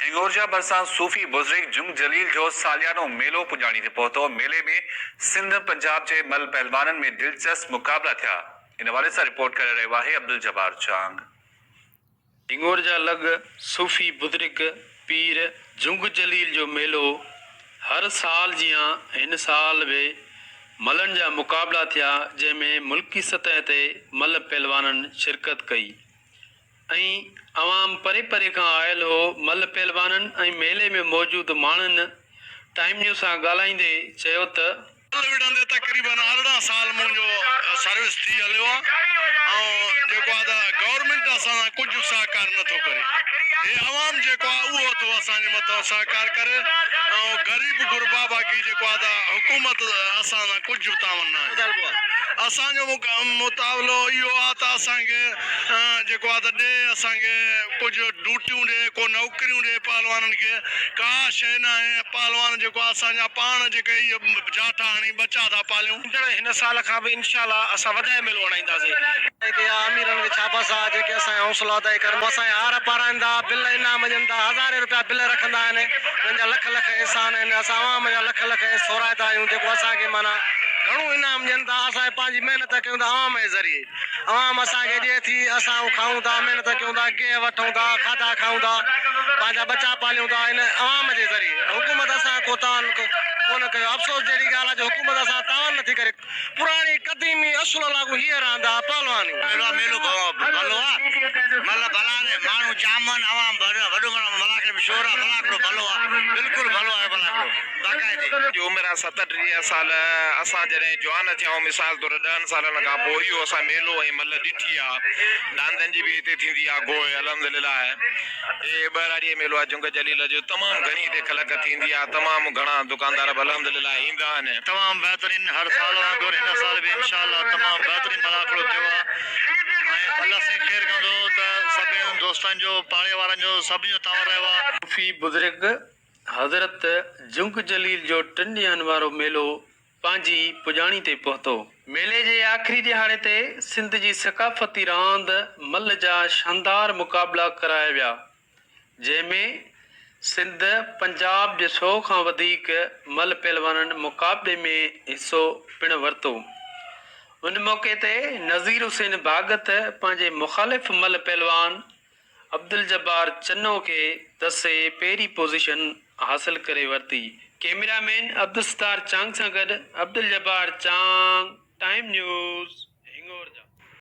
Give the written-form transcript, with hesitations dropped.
هنڱورجا ڀرسان صوفي بزرگ جنگ جليل جو ساليانو ميلو پڄاڻي تي پهتو، ميلي ۾ سنڌ پنجاب جي مل پهلوانن ۾ دلچسپ مقابلا ٿيا، ان حوالي سان رپورٽ ڪري رهيو آهي عبدالجبار چانگ. هنڱورجا لڳ صوفي بزرگ پير جنگ جليل جو ميلو هر سال جيان هن سال به ملن جا مقابلا ٿيا جنهن ۾ ملڪي سطح تي مل پهلوانن شرڪت ڪئي. ۽ عوام پري پري کان آيل هو، ملهه پهلوانن ۽ ميلي ۾ موجود ماڻهن ٽائيم نيوز سان ڳالهائيندي چيو ته. ملهه وڙهندي تقريبن 18 سال منهنجو سروس ٿي هليو آ ۽ جيڪو آ ته گورنمينٽ اسان سان ڪجهه سهڪار نه ٿو ڪري هي عوام جيڪو آ اهو ٿو اسان جي مٿان سهڪار ڪري ۽ غريب غربا باقي جيڪو آ ته حڪومت اسان سان ڪجهه به تعاون ناهي اسان جو مطالبو اهو آ ته اسان کي جيڪو آ ته ڏي اسان کي ڪجهه ڊوٽيون ڏي ڪو نوڪريون ڏي پهلوانن کي ڪا شيء ناهي پهلوان جيڪو آ اسان جا پاڻ جيڪي اهي جاٺا هڻي ٻچا ٿا پاليون. ايندڙ هن سال کان به انشاء الله اسان وڌائي ميلو هڻائينداسين. جيڪي آ اميرن کي شابس آ جيڪي اسان کي حوصلو افزائي ڪرن اسان کي هار پارائن ٿا بل انعام ڏين ٿا هزارين روپيا بل رکندا آهن انهن جا لک لک احسان آهن اسان عوام جا لک لک ٿورائتا آهيون جيڪو اسان کي معنيٰ گهڻو انعام ڏين ٿا اسان پنهنجي محنت ڪيون ٿا عوام جي ذريعي. عوام اسان کي ڏئي ٿي، اسان اهو کائون ٿا، محنت ڪيون ٿا، گيهه وٺون ٿا، کاڌا کائون ٿا، پنهنجا ٻچا پاليون ٿا، ان عوام جي ذريعي. حڪومت اسان ڪو تعاون ڪونه ڪيو. افسوس جهڙي ڳالهه آهي جو حڪومت اسان سان تعاون نٿي ڪري. پراڻي قديمي اصل لاڳو هيء راند آهي پهلواني. ميلو آ ميلو ڀلو آ مل ڀلا ني ماڻهو جام آهن عوام وڏو ملاکڙي ۾ شور آ ملاکڙو ڀلو آ بلڪل ڀلو آهي ملاکڙو. باقاعدي. جي عمر آ 37 سال اسان جڏهن جوان ٿيا آهيون مثال طور ڏهن سالن کان پوء اهو اسان ميلو ۽ ملهه ڏٺي آ ڏاندن جي به هتي ٿيندي آ گوء الحمدلله هي ٻهراڙي جو ميلو آ جنگ جليل جو تمام گهڻي هتي خلق ٿيندي آ تمام گهڻا دڪاندار به الحمدلله ايندا آهن. تمام بهترين هر سال وانگر هن سال به انشاء الله تمام بهترين ملاکڙو ٿيو آ ۽ الله سائين خير ڪندو ته سڀني دوستن جو پاڙي وارن جو سڀني جو تعاون رهيو آ. صوفي بزرگ حضرت جنگ جليل جو ٽن ڏينهن وارو ميلو پنهنجي پڄاڻي تي پهتو. ميلي جي آخري ڏهاڙي تي سنڌ جي ثقافتي راند ملهه جا شاندار مقابلا ڪرايا ويا، جنهن ۾ سنڌ، پنجاب جي سئو کان وڌيڪ ملهه پهلوانن مقابلي ۾ حصو پڻ ورتو. ان موقعي تي نذير حسين ڀاڳت پنهنجي مخالف ملهه پهلوان عبدالجبار چنو کي دسي پهرين پوزيشن حاصل ڪري ورتي. ڪئميرا مين عبدالستار چانگ سان گڏ عبدالجبار چانگ، ٽائيم نيوز.